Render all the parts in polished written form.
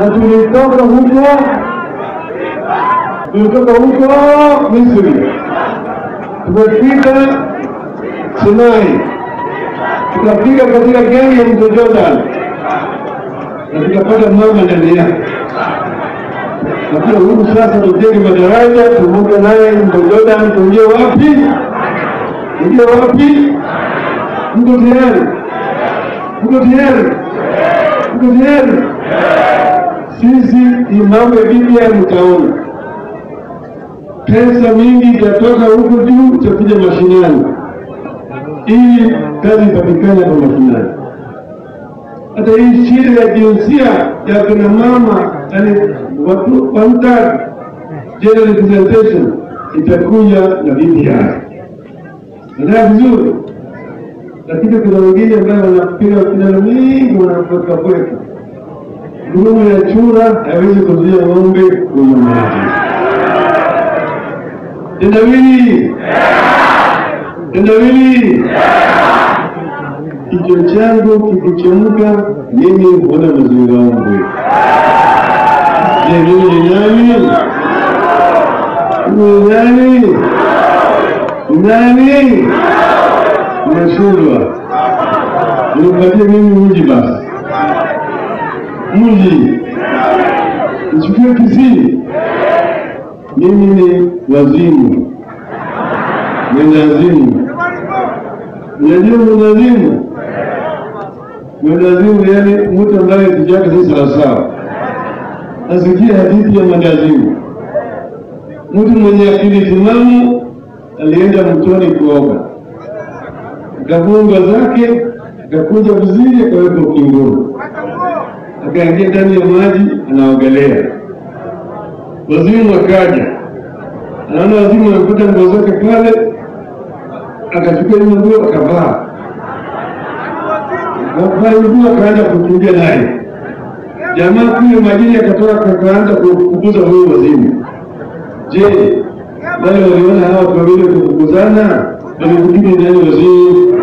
Na tulitoka huko, tulitoka huko Misri, tumefika Sinai, tukafika katika genge ya mto Jordan na tukapata mama ndani yake. Na pia huku sasa tujenge madaraja, tuvuke naye mto Jordan, tuingie wapi? Tuingie wapi? Mko tayari? Mko tayari? Mko tayari? Sisi mambo ya BBI mtaona pesa mingi itatoka huko juu itakuja mashinani ili kazi ipatikane kwa mashinani. Hata hii shida ya jinsia ya kina mama, yani watu one third gender representation itakuja na BBI. Ndio vizuri. Lakini kuna wengine ambao wanapiga kelele mingi wanapotoka kwetu. Ngurumo ya chura haiwezi kuzuia ng'ombe kunywa maji. Tendawili! Tendawili! Kichwa changu kikichemka, mimi huona mazingaombwe. Je, mimi ni nani? Mimi ni nani? Nani? Nimeshindwa. Nipatie mimi mji basi. Mji. Nichukue Kisii. Mimi ni wazimu. Mwendazimu. Unajua mwendazimu? Mwendazimu yani mtu ambaye kichwa chake si sawasawa. Nasikia hadithi ya mwendazimu. Mtu mwenye akili timamu alienda mtoni kuoga. Akavua zake, akakunja vizuri, akaweka ukingoni. Akaingia ndani ya maji, anaogelea. Wazimu akaja. Anaona wazimu amekuta nguo zake pale, akachukua ile nguo akavaa. Akavaa ile nguo akaanza kukimbia naye. Jamaa kule majini akatoka akaanza kufukuza huyo wazimu. Je, wale waliona hawa watu wawili kufukuzana, walifikiri nani wazimu?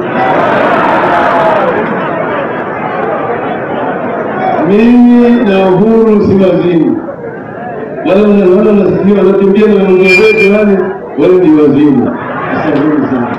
Mimi na Uhuru si wazimu. Wale wanasikia wanakimbia na wengine wale wale ni wazimu. Asante sana.